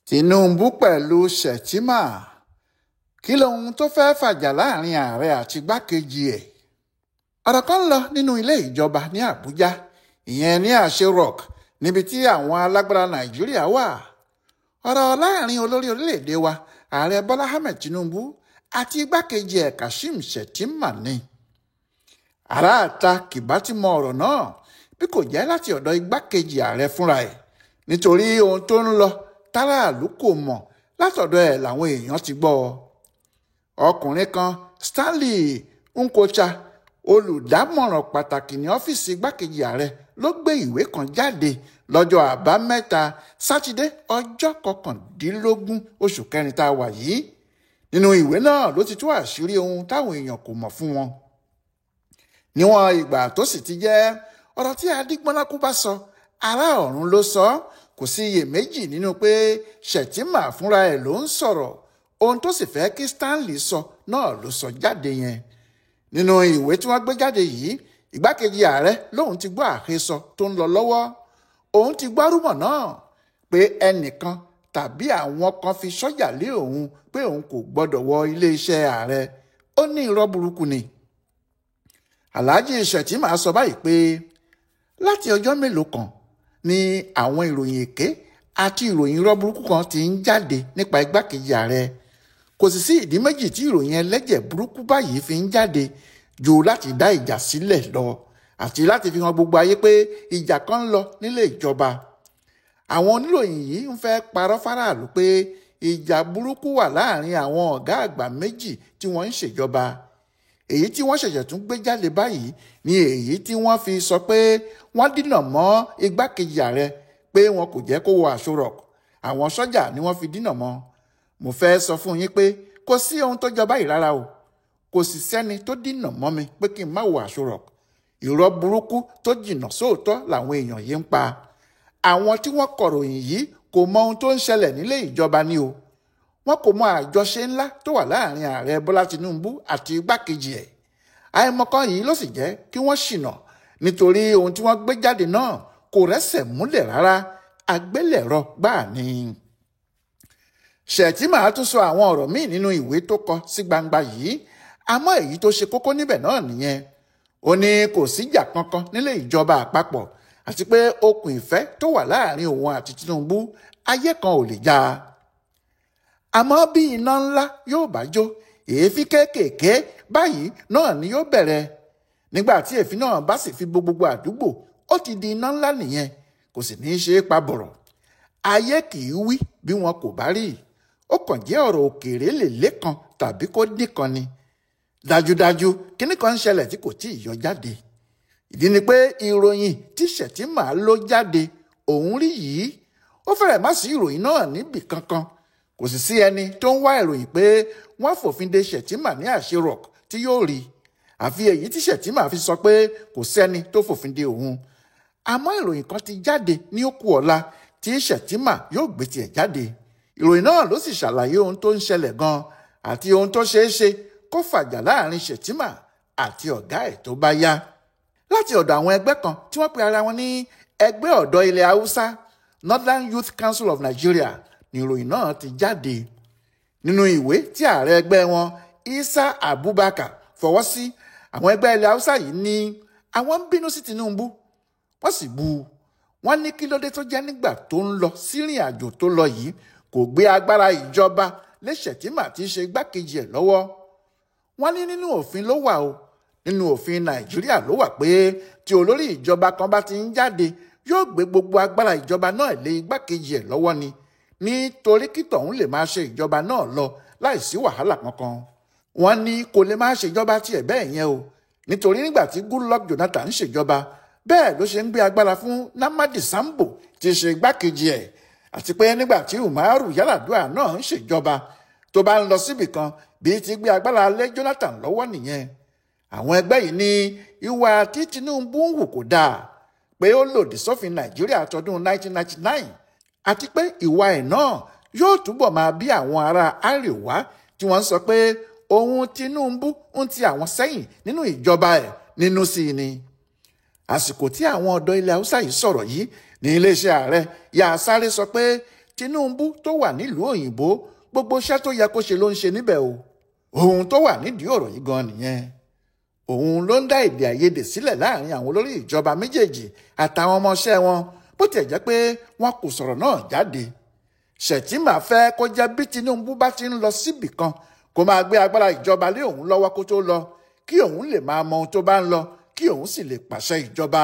Tinubu pẹ̀lú Shettima, kí lohun tó fẹ́ẹ́ fàjà láàrin ààrẹ àti igbákejì ẹ̀? Ọ̀rọ̀ kan ń lọ nínú ilé ìjọba ní Àbújá, ìyẹn ní Aso Rock, níbi tí àwọn alágbára Nàìjíríà wà. Ọ̀rọ̀ láàrin olórí orílẹ̀-èdè wa, Ààrẹ Bọ́lá Ahmed Tinubu, àti igbákejì ẹ̀ Kashim Shettima ni. Aráàta kì bá ti mọ ọ̀rọ̀ náà bí kò jẹ́ láti ọ̀dọ̀ igbákejì ààrẹ fúnra ẹ̀, nítorí ohun tó ń lọ táràlú kò mọ̀, látọ̀dọ̀ ẹ̀ làwọn èèyàn ti gbọ́. Ọkùnrin kan, Stanley Nkocha, olùdámọ̀ràn pàtàkì ní ọ́fíìsì igbákejì ààrẹ, ló gbé ìwé kan jáde lọ́jọ́ Àbámẹ́ta, Sátidé, ọjọ́ 19 oṣù kẹrin tá a wà yìí. Nínú ìwé náà ló ti tú àṣírí ohun táwọn èèyàn kò mọ̀ fún wọn. Níwọ̀n ìgbà tó sì ti jẹ́ ọ̀rọ̀ tí Adigbọ́nlákú bá sọ, ará ọ̀run ló sọ, kò sí iyèméjì nínú pé Shettima fúnra ẹ̀ ló ń sọ̀rọ̀. Ohun tó sì fẹ́ kí Stanley sọ náà ló sọ jáde yẹn. Nínú ìwé tí wọ́n gbé jáde yìí, igbákejì ààrẹ lòun ti gbọ́ àhesọ tó ń lọ lọ́wọ́. Òun ti gbọ́ rúmọ̀ náà pé ẹnìkan tàbí àwọn kan fi sọ́jà lé òun pé òun kò gbọ́dọ̀ wọ iléeṣẹ́ ààrẹ. Ó ní irọ́ burúkú ni. Alhaji Shettima sọ báyìí pé láti ọjọ́ mélòó kan ni àwọn ìròyìn èké àti ìròyìn irọ́ burúkú kan ti ń jáde nípa igbákejì ààrẹ. Kò sì sí ìdí méjì tí ìròyìn ẹlẹ́jẹ̀ burúkú báyìí fi ń jáde ju láti dá ìjà sílẹ̀ lọ àti láti fi hàn gbogbo ayé pé ìjà kan ń lọ nílé ìjọba. Àwọn oníròyìn yìí ń fẹ́ parọ́ fáráàlú pé ìjà burúkú wà láàrin àwọn ọ̀gá àgbà méjì tí wọ́n ń ṣèjọba. Èyí tí wọ́n ṣẹ̀ṣẹ̀ tún gbé jáde báyìí ni èyí tí wọ́n fi sọ pé wọ́n dínà mọ́ igbákejì ààrẹ, pé wọn kò jẹ́ kó wọ Aso Rock. Àwọn sọ́jà ni wọ́n fi dínà mọ́. Mo fẹ́ sọ fún yín pé kò sí ohun tó jọ báyìí rárá o. Kò sì sẹ́ni tó dínà mọ́ mi pé kí n má wọ Aso Rock. Irọ́ burúkú tó jìnnà sóòótọ́ làwọn èèyàn yìí ń pa. Àwọn tí wọ́n kọ̀ròyìn yìí kò mọ ohun tó ń ṣẹlẹ̀ nílé ìjọba ni o. Wọn kò mọ àjọṣe ńlá tó wà láàrin ààrẹ Bọ́lá Tinubu àti igbákejì ẹ̀. Àìmọ̀kan yìí ló sì jẹ́ kí wọ́n ṣìnà, nítorí ohun tí wọ́n gbé jáde náà kò rẹ́sẹ̀ múlẹ̀ rárá, àgbélẹ̀rọ gbáà ni. Shettima tún sọ àwọn ọ̀rọ̀ míì nínú ìwé tó kọ sí gbangba yìí, àmọ́ èyí tó ṣe kókó níbẹ̀ náà nìyẹn. Ó ní kò síjà kankan nílé ìjọba àpapọ̀ àti pé okùn ìfẹ́ tó wà láàrin òun àti Tinubu ayé kan ò lè já. Àmọ́ bí iná ńlá yóò bá jó, èéfín kéékèèké báyìí náà ni yóò bẹ̀rẹ̀. Nígbà tí èéfín náà bá sì fi bo gbogbo àdúgbò, ó ti di iná ńlá nìyẹn, kò sì ní í ṣe é pa bọ̀rọ̀. Ayé kì í wí bí wọn kò bá rí. Ó kàn jẹ́ ọ̀rọ̀ òkèèrè lè lékan tàbí kó dín kan ni. Dájúdájú, kíní kan ń ṣẹlẹ̀ tí kò tí ì yọ jáde. Ìdí ni pé ìròyìn tí Shettima ló jáde òun rí yìí, ó fẹ́rẹ̀ má sí ìròyìn náà níbì kankan. Kò sì sí ẹni tó ń wá ìròyìn pé wọ́n fòfin de Shettima ní Aso Rock tí yóò rí. Àfi èyí tí Shettima fi sọ pé kò sẹ́ni tó fòfin de òun. Àmọ́ ìròyìn kan ti jáde ní òkú ọ̀la tí Shettima yóò gbé tiẹ̀ jáde. Ìròyìn náà ló sì ṣàlàyé ohun tó ń ṣẹlẹ̀ gan àti ohun tó ṣeé ṣe kó fàjà láàrin Shettima àti ọ̀gá ẹ̀ tó bá yá. Láti ọ̀dọ̀ àwọn ẹgbẹ́ kan tí wọ́n pe ara wọn ní Ẹgbẹ́ Ọ̀dọ́ Ilẹ̀ Haúsá, Northern Youth Council of Nigeria, ni ìròyìn náà ti jáde. Nínú ìwé tí ààrẹ ẹgbẹ́ wọn, Isa Abubakar, fọwọ́ sí, àwọn ẹgbẹ́ ilẹ̀ Haúsá yìí ní àwọn ń bínú sí Tinubu, wọ́n sì bu. Wọ́n ní kí ló dé tó jẹ́ nígbà tó ń lọ sírìn àjò tó lọ yìí kò gbé agbára ìjọba lé Shettima tí í ṣe igbákejì ẹ̀ lọ́wọ́. Wọ́n ní nínú òfin ló wà o. Nínú òfin Nàìjíríà ló wà pé tí olórí ìjọba kan bá ti ń jáde, yóò gbé gbogbo agbára ìjọba náà lé igbákejì ẹ̀ lọ́wọ́ ni, nítorí kí tọ̀hún lè máa ṣe ìjọba náà lọ láìsí wàhálà kankan. Wọ́n ní kò lè máa ṣèjọba tiẹ̀ bẹ́ẹ̀ yẹn o, nítorí nígbà tí Goodluck Jonathan ń ṣèjọba, bẹ́ẹ̀ ló ṣe ń gbé agbára fún Namadi Sambo tí í ṣe igbákejì ẹ̀, àti pé nígbà tí Umaru Yar'Adua náà ń ṣèjọba, tó bá ń lọ síbì kan bí ti gbé agbára lé Jonathan lọ́wọ́ nìyẹn. Àwọn ẹgbẹ́ yìí ní ìwà tí Tinubu ń hù kò dáa, pé ó lòdì sófin Nàìjíríà tọdún 1999, àti pé ìwà ẹ̀ náà yóò túbọ̀ máa bí àwọn ará Àríwá tí wọ́n ń sọ pé ohun Tinubu ń ti àwọn sẹ́yìn nínú ìjọba ẹ̀ nínú sí i ni. Àsìkò tí àwọn ọ̀dọ́ ilẹ̀ Haúsá yìí sọ̀rọ̀ yìí ní iléeṣẹ́ ààrẹ yà sáré sọ pé Tinubu tó wà nílùú òyìnbó gbogbo iṣẹ́ tó yẹ kó ṣe ló ń ṣe níbẹ̀ o. Ohun tó wà nídìí ọ̀rọ̀ yìí gan nìyẹn. Òun ló ń dá èdè àìyedè sílẹ̀ láàrin àwọn olórí ìjọba méjèèjì àtàwọn ọmọọṣẹ́ wọn, bó tiẹ̀ jẹ́ pé wọn kò sọ̀rọ̀ náà jáde. Shettima fẹ́ kó jẹ́ bí Tinubu bá ti ń lọ síbì kan kó máa gbé agbára ìjọba lé òun lọ́wọ́ kó tó lọ, kí òun lè máa mọ ohun tó bá ń lọ, kí òun sì lè pàṣẹ ìjọba.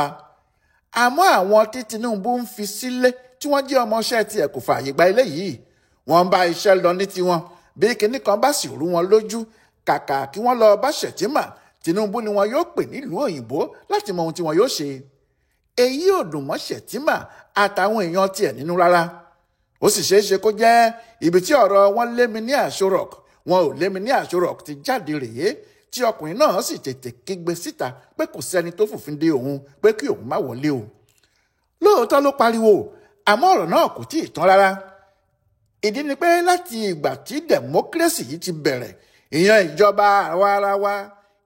Àmọ́ àwọn tí Tinubu ń fi sílé tí wọ́n jẹ́ ọmọọṣẹ́ tiẹ̀ kò fààyè gba eléyìí. Wọ́n ń bá iṣẹ́ lọ ní tiwọn, bí kinní kan bá sì rú wọn lójú, kàkà kí wọ́n lọ bá Shettima, Tinubu ni wọn yóò pè nílùú òyìnbó láti mọ ohun tí wọn yóò ṣe. Èyí ò dùn mọ́ Shettima àtàwọn èèyàn tiẹ̀ nínú rárá. Ó sì ṣeé ṣe kó jẹ́ ibi tí ọ̀rọ̀ wọn lé mi ní Aso Rock, wọn ò lé mi ní Aso Rock ti jáde rèé, tí ọkùnrin náà sì tètè kígbe síta pé kò sẹ́ni tó fòfin de òun pé kí òun má wọlé o. Lóòótọ́ ló pariwo, àmọ́ ọ̀rọ̀ náà kò tí ì tán rárá. Ìdí ni pé láti ìgbà tí democracy yìí ti bẹ̀rẹ̀, ìyan ìjọba àwa ara wa,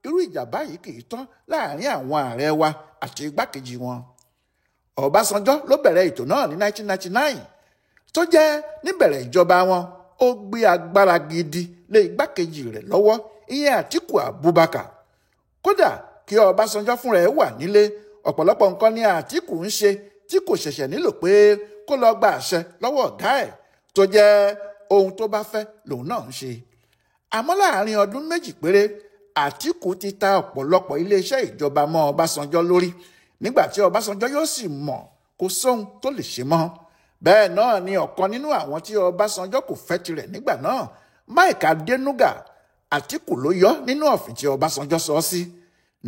irú ìjà báyìí kì í tán láàrin àwọn ààrẹ wa àti igbákejì wọn. Ọbásanjọ́ ló bẹ̀rẹ̀ ètò náà ní 1999, tó jẹ́ níbẹ̀rẹ̀ ìjọba wọn, ó gbé agbára gidi lé igbákejì rẹ̀ lọ́wọ́, ìyẹn Àtíkù Abubakar. Kódà kí Ọbásanjọ́ fúnra ẹ̀ wà nílé, ọ̀pọ̀lọpọ̀ nǹkan ni Àtíkù ń ṣe tí kò ṣẹ̀ṣẹ̀ nílò pé kó lọ gba àṣẹ lọ́wọ́ ọ̀gá ẹ̀, tó jẹ́ ohun tó bá fẹ́ lòun náà ń ṣe. Àmọ́ láàrin ọdún méjì péré, Àtíkù ti ta ọ̀pọ̀lọpọ̀ iléeṣẹ́ ìjọba mọ́ Ọbásanjọ́ lórí, nígbà tí Ọbásanjọ́ yóò sì mọ̀ kó sóhun tó lè ṣe mọ́. Bẹ́ẹ̀ náà ni ọ̀kan nínú àwọn tí Ọbásanjọ́ kò fẹ́ tirẹ̀ nígbà náà, Mike Adenuga, Àtíkù ló yọ nínú ọ̀fìn tí Ọbásanjọ́ sọ sí.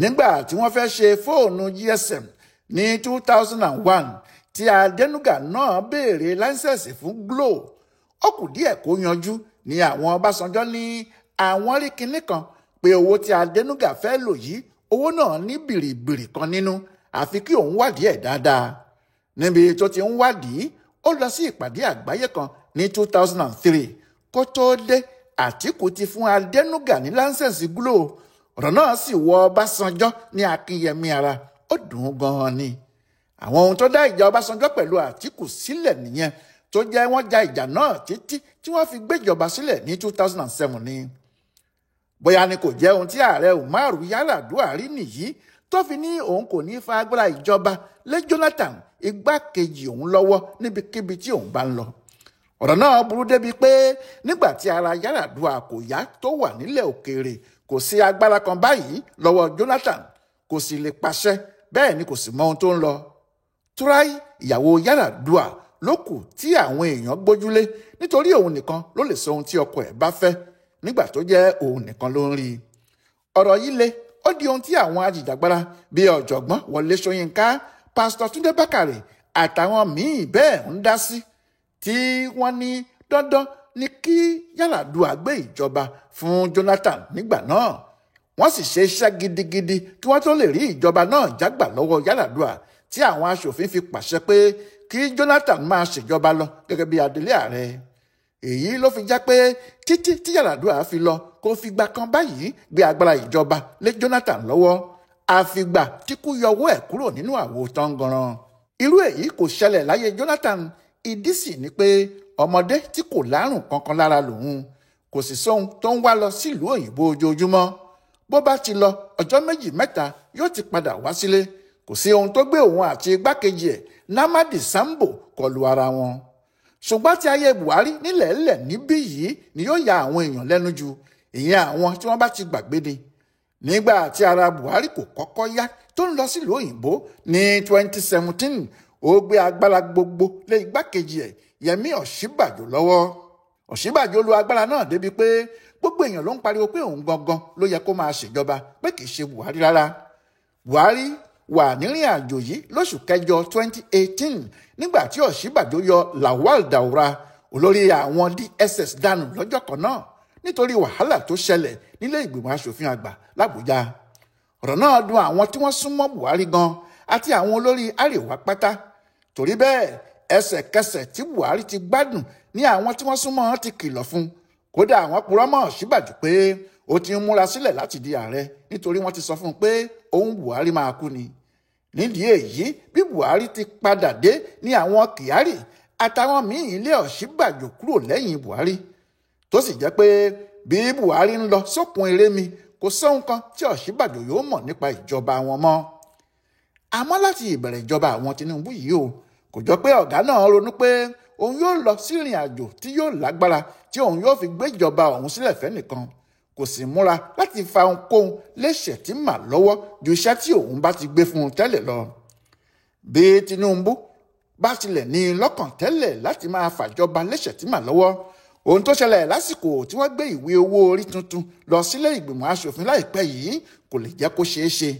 Nígbà tí wọ́n fẹ́ ṣe fóònù GSM ní 2001, tí Adenuga náà béèrè láńsẹ̀sì fún Glo, ó kù díẹ̀ kó yanjú ni àwọn Ọbásanjọ́ ní àwọn rí kinní kan pé owó tí Adenuga fẹ́ lò yìí, owó náà ní bìrìbìrì kan nínú, àfi kí òun wádìí ẹ̀ dáadáa. Níbi tó ti ń wádìí, ó lọ sí ìpàdé àgbáyé kan ní 2003. Kó tó dé, Àtíkù ti fún Adenuga ní láńsẹ̀sì Glo. Ọ̀rọ̀ náà sì wọ Ọbásanjọ́ ní akínyẹmí ara, ó dùn ún gan-an ni. Àwọn ohun tó dá ìjà Ọbásanjọ́ pẹ̀lú Àtíkù sílẹ̀ nìyẹn, tó jẹ́ wọ́n ja ìjà náà títí tí wọ́n fi gbéjọba sílẹ̀ ní 2007 ni. Bóyá ni kò jẹ́ ohun tí ààrẹ Umaru Yar'Adua rí nìyí tó fi ní òun kò ní fa agbára ìjọba lé Jonathan igbákejì òun lọ́wọ́ níbikíbi tí òun bá ń lọ. Ọ̀rọ̀ náà burú débi pé nígbà tí ara Yar'Adua kò yá tó wà nílẹ̀ òkèèrè, kò sí agbára kan báyìí lọ́wọ́ Jonathan, kò sì lè pàṣẹ, bẹ́ẹ̀ ni kò sì mọ ohun tó ń lọ. Turai, ìyàwó Yar'Adua, ló kù tí àwọn èèyàn gbójúlé nítorí òun nìkan ló lè sọ ohun tí ọkọ ẹ̀ bá fẹ́ nígbà tó jẹ́ òun nìkan ló ń rí i. Ọ̀rọ̀ yìí le, ó di ohun tí àwọn ajìjàgbara bíi ọ̀jọ̀gbọ́n Wọlé Ṣóyínká, Pásítọ̀ Túndé Bákàrè àtàwọn míì bẹ́ẹ̀ ń dá sí, tí wọ́n ní dandan ní kí Yar'Adua gbé ìjọba fún Jonathan nígbà náà. Wọ́n sì ṣe iṣẹ́ gidigidi kí wọ́n tó lè rí ìjọba náà jágbà lọ́wọ́ Yar'Adua, tí àwọn aṣòfin fi pàṣẹ pé kí Jonathan máa ṣèjọba lọ gẹ́gẹ́ bí adelé ààrẹ. Èyí ló fi jẹ́ pé títí tí Yar'Adua fi lọ kó fìgbà kan báyìí gbé agbára ìjọba lé Jonathan lọ́wọ́, àfìgbà tí kú yọwọ́ ẹ̀ kúrò nínú àwo tanganran. Irú èyí kò ṣẹlẹ̀ láyé Jonathan. Ìdí sì ni pé ọmọdé tí kò lárùn kankan lára lòun, kò sì sóhun tó ń wá lọ sílùú òyìnbó ojoojúmọ́. Bó bá ti lọ ọjọ́ méjì mẹ́ta yóò ti padà wá sílé. Kò sí ohun tó gbé òun àti igbákejì ẹ̀ Namadi Sambo kọlu ara wọn. Ṣùgbọ́n tí ayé Buhari nílẹ̀ẹ́lẹ̀ níbí yìí ni yóò ya àwọn èèyàn lẹ́nu jù, ìyẹn àwọn tí wọ́n bá ti gbàgbé ni. Nígbà tí ara Buhari kò kọ́kọ́ yá tó ń lọ sílùú òyìnbó ní 2017, ó gbé agbára gbogbo lé igbákejì ẹ̀ Yẹmí Ọ̀ṣínbàjò lọ́wọ́. Ọ̀ṣínbàjò lo agbára náà débi pé gbogbo èèyàn ló ń pariwo pé òun gangan ló yẹ kó máa ṣèjọba, pé kì í ṣe Buhari rárá. Buhari wà nírìn àjò yìí lóṣù kẹjọ 2018 nígbà tí Ọ̀ṣínbàjò yọ Lawal Daura, olórí àwọn DSS dànù lọ́jọ́ kan náà nítorí wàhálà tó ṣẹlẹ̀ nílé ìgbìmọ̀ aṣòfin àgbà l'Àbújá. Ọ̀rọ̀ náà dùn àwọn tí wọ́n súnmọ́ Buhari gan àti àwọn olórí Àríwá pátá. Torí bẹ́ẹ̀, ẹsẹ̀kẹsẹ̀ tí Buhari ti gbádùn ní àwọn tí wọ́n súnmọ́ ti kìlọ̀ fún. Kódà àwọn purọ́ mọ́ Ọ̀ṣínbàjò pé ó ti ń múra sílẹ̀ láti di ààrẹ nítorí wọ́n ti sọ fún un pé òun Buhari máa kú ni. Nídìí èyí, bí Buhari ti padà dé ní àwọn Kyari àtàwọn míì ilé Ọ̀ṣínbàjò kúrò lẹ́yìn Buhari, tó sì jẹ́ pé bí Buhari ń lọ sókun eré mi kò sóhun kan tí Ọ̀ṣínbàjò yóò mọ̀ nípa ìjọba wọn mọ́. Àmọ́ láti ìbẹ̀rẹ̀ ìjọba àwọn Tinubu yìí o, kò jọ pé ọ̀gá náà ronú pé òun yóò lọ sí ìrìn àjò tí yóò lágbára tí òun yóò fi gbé ìjọba òun sílẹ̀ fẹ́nìkan. Kò sì múra láti fa ohunkóhun lé Shettima lọ́wọ́ ju iṣẹ́ tí òun bá ti gbé fún un tẹ́lẹ̀ lọ. Bí Tinubu bá tilẹ̀ ní lọ́kàn tẹ́lẹ̀ láti máa fàjọba lé Shettima lọ́wọ́, ohun tó ṣẹlẹ̀ lásìkò tí wọ́n gbé ìwé owó orí tuntun lọ sílé ìgbìmọ̀ aṣòfin láìpẹ́ yìí kò lè jẹ́ kó ṣeé ṣe.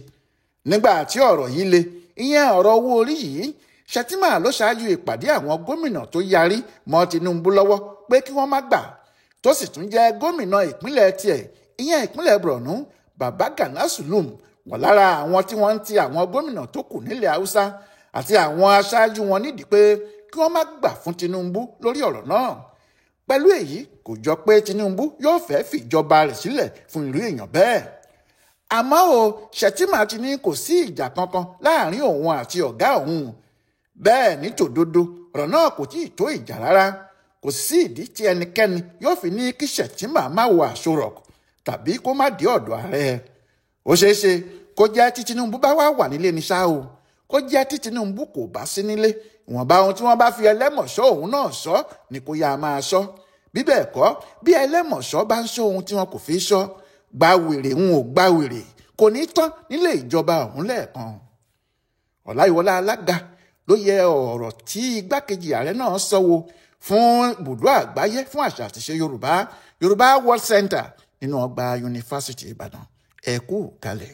Nígbà tí ọ̀rọ̀ yìí le, ìyẹn ọ̀rọ̀ owó orí yìí, Shettima ló ṣáájú ìpàdé àwọn gómìnà tó yarí mọ́ Tinubu lọ́wọ́ pé kí wọ́n má gbà, tó sì tún jẹ́ gómìnà ìpínlẹ̀ tiẹ̀, ìyẹn ìpínlẹ̀ Borno, Baba Gana Zulum, wà lára àwọn tí wọ́n ń ti àwọn gómìnà tó kù nílẹ̀ Haúsá àti àwọn aṣáájú wọn nídìí pé kí wọ́n má gbà fún Tinubu lórí ọ̀rọ̀ náà. Pẹ̀lú èyí, kò jọ pé Tinubu yóò fẹ́ fìjọba rẹ̀ sílẹ̀ fún irú èèyàn bẹ́ẹ̀. Àmọ́ o, Shettima ti ní kò sí ìjà kankan láàrin òun àti ọ̀gá òun. Bẹ́ẹ̀ ní tòdodo, ọ̀rọ̀ náà kò tíì tó ìjà rárá. Kò sí ìdí tí ẹnikẹ́ni yóò fi ní kí Shettima má wọ Aso Rock tàbí kó má dé ọ̀dọ̀ ààrẹ. Ó ṣeé ṣe kó jẹ́ tí Tinubu bá wà wà nílé ní ṣá o, kó jẹ́ tí Tinubu kò bá sí nílé, ìwọ̀nba ohun tí wọ́n bá fi ẹlẹ́mọ̀ṣọ́ òun náà sọ ni kó yá máa sọ. Bí bẹ́ẹ̀ kọ́, bí ẹlẹ́mọ̀ṣọ́ bá ń sọ ohun tí wọn kò fi sọ, gba wèrè ń ò gba wèrè, kò ní tán nílé ìjọba ọ̀hún lẹ́ẹ̀kan. Ọláyíwọlá Alága ló yẹ ọ̀rọ̀ tí igbákejì ààrẹ náà sọ wo fún ibùdó àgbáyé fún àṣà àtiṣe Yorùbá, Yorùbá World Center nínú ọgbà Yunifásítì Ìbàdàn. Ẹ kú kalẹ̀.